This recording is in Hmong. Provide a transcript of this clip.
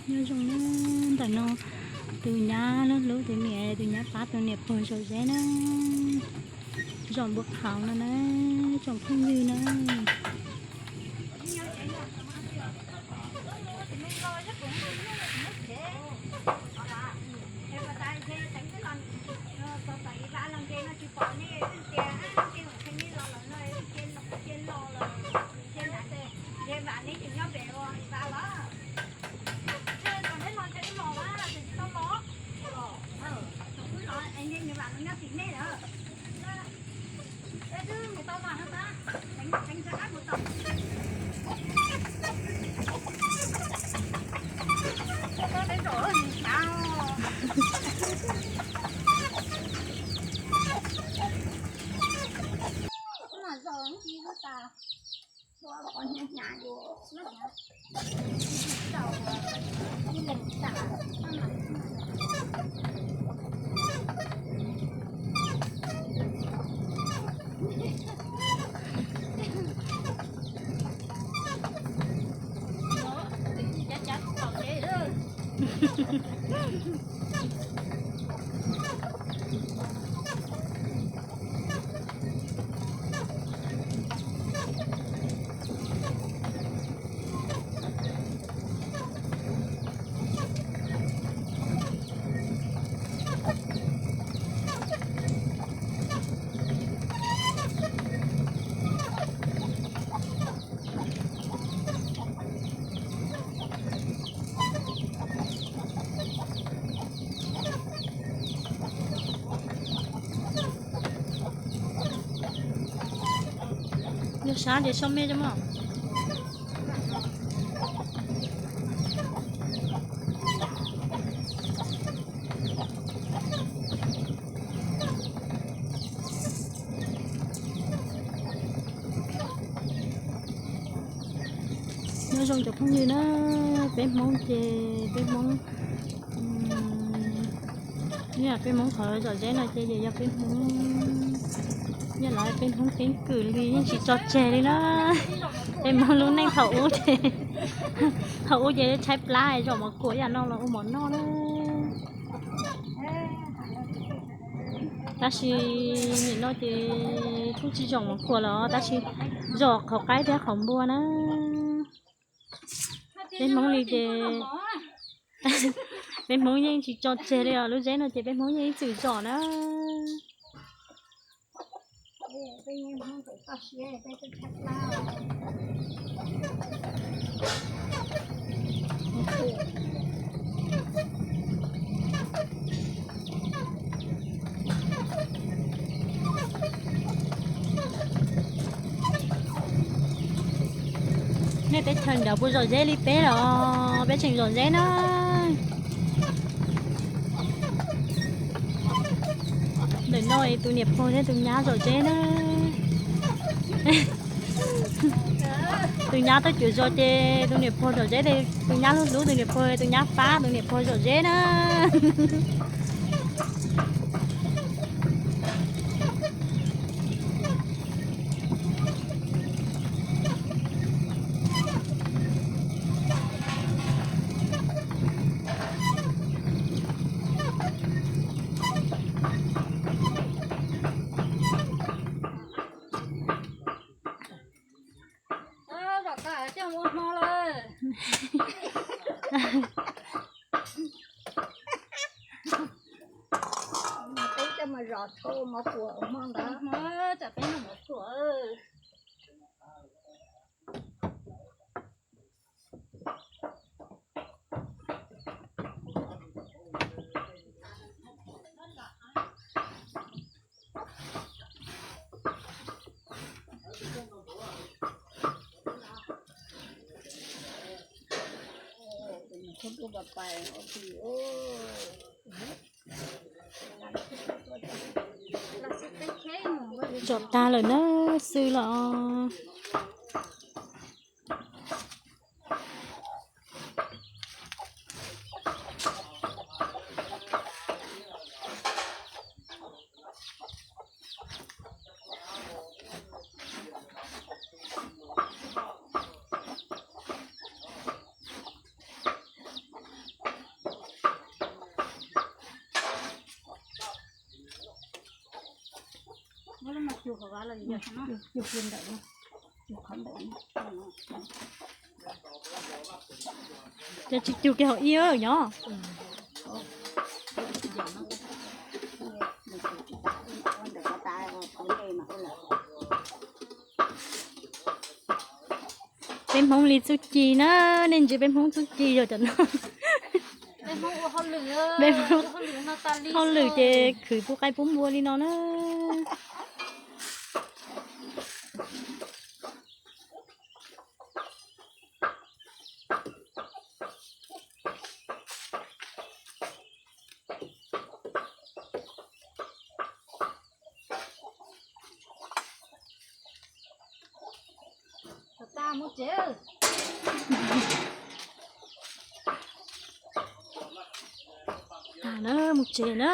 Nyob zoo na, ntawm no tus nyab hlub hlub tus niam, tus nyab pab tus niam pog zom zeb na, zom npua qhauv no na, tsoom phooj ywg na. Yog sab ces sab me mog. Nyob zoo cov phooj ywg na, peb Hmoob ces peb Hmoob, yog peb Hmoob qhov zom zeb no ces yog peb Hmoob, yog lawv peb Hmoob keeb kwm li yeej tsis tso tseg li na. Peb Hmoob lub neej thaum ub ces, thaum ub ces tshaib plab zom mov kuam ib yam no los ua mov noj na. Tab sis nim no ces kuj tsis zom mov kuam lawm, tab sis zom qhauv qaib thiab qhauv npua na. Peb Hmoob li ces, peb Hmoob yeej tsis tso tseg li os, lub zeb no ces peb Hmoob yeej ib txwm zom na. Nej teb chaws nrad puas zom zeb li peb los? Peb tseem zom zeb na. Ntawm no tus niam pog thiab tus nyab zom zeb na. Tus nyab tuaj cuav zos ces tus niam pog zom zeb, tus nyab hlub hlub tus niam pog, tus nyab pab tus niam pog zom zeb na. Peb coj mus zom tshuaj ua mov kuam hmo ntawd. Tsam peb noj mov kuam. Zom tag lawm na, xwb los. Cov tsis cug kiag hauv ib nyob. Peb Hmoob li txuj ci na, nej ntsia peb Hmoob txuj ci yog cov no. Peb Hmoob hauj lwm ces khwv pub qaib pub npua li no na. Tas na, mus tsev na.